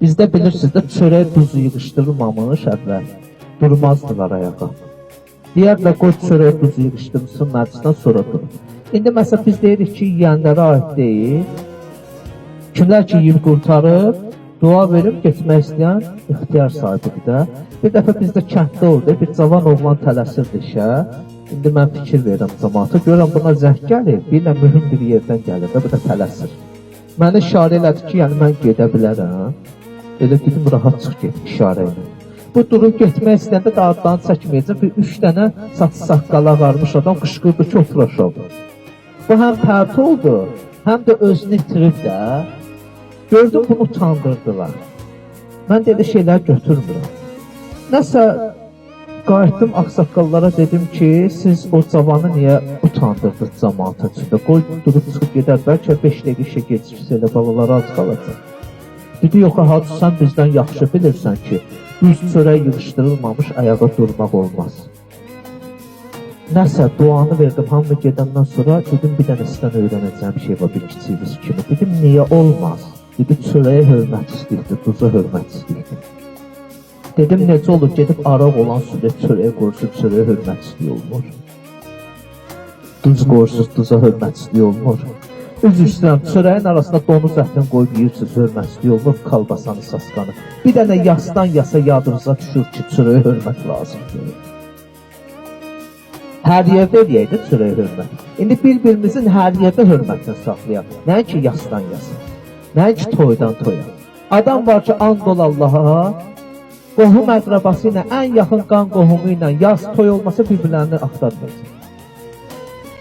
Bizdə bilirsiniz də, çörək duzu yığışdırılmamış əvvəl durmazdılar ayağa. Deyərdilər, qoy çörək duzu yığışdırılsın məclisdən, sonra durun. İndi məsələn biz deyirik ki, yeyənlərə aid deyil. Kimlər ki yeyib qurtarıb, dua verib getmək istəyən ixtiyar sahibidir də. Bir dəfə bizdə kənddə oldu, bir cavan oğlan tələsirdi işə. İndi mən fikir verirəm camaata, görürəm buna zəng gəlir, bir də mühüm bir yerdən gəlir də, bu da tələsir. Mənə işarə elədi ki, yəni mən gedə bilərəm. Elə dedim, rahat çıx get işarə ilə. Bu durub getmək istəyəndə də adlarını çəkməyəcəm. Bir üç dənə saç saqqalı ağarmış adam qışqırdı ki, otur aşağı. Bu həm pərt oldu, həm də özünü itirib də. Gördüm bunu utandırdılar. Mən də elə şeylər götürmürəm. Nəsə qayıtdım ağsaqqallara, dedim ki, siz o cavanı niyə utandırdınız cəmaat içində? Qoy durub çıxıb gedər, bəlkə 5 dəqiqə işə geciksə elə balaları ac qalacaq. Dedi, yox Hacı, sən bizdən yaxşı bilirsən ki, düz çörək yığışdırılmamış ayağa durmaq olmaz. Nəsə duanı verdim, hamı gedəndən sonra dedim, bir dənə sizdən öyrənəcəyim şey var, bir kiçiyiniz kimi. Dedim, niyə olmaz? Dedi, çörəyə hörmətsizlikdir, duza hörmətsizlikdir. Dedim, necə olur, gedib araq olan südə çörəyə qoyursun, çörəyə hörmətsizlik olmur. Duz qoyursunuz, duza hörmətsizlik olmur. Üzr istəyirəm, çörəyin arasına donuz ətini qoyub yeyirsiniz, hörmətsizlik olmur, kalbasanı, saskanı. Bir dənə yasdan yasa yadınıza düşür ki, çörəyə hörmət lazımdır. Hər yerdə eləyək də çörəyə hörmət. İndi bir-birimizin hər yerdə hörmətini saxlayaq. Nəinki yasdan yasa. Nəinki toydan toya. Adam var ki, and ol Allaha, qohum əqrəbası ilə, ən yaxın qan qohumu ilə yas toy olmasa bir-birlərini axtarmayacaq.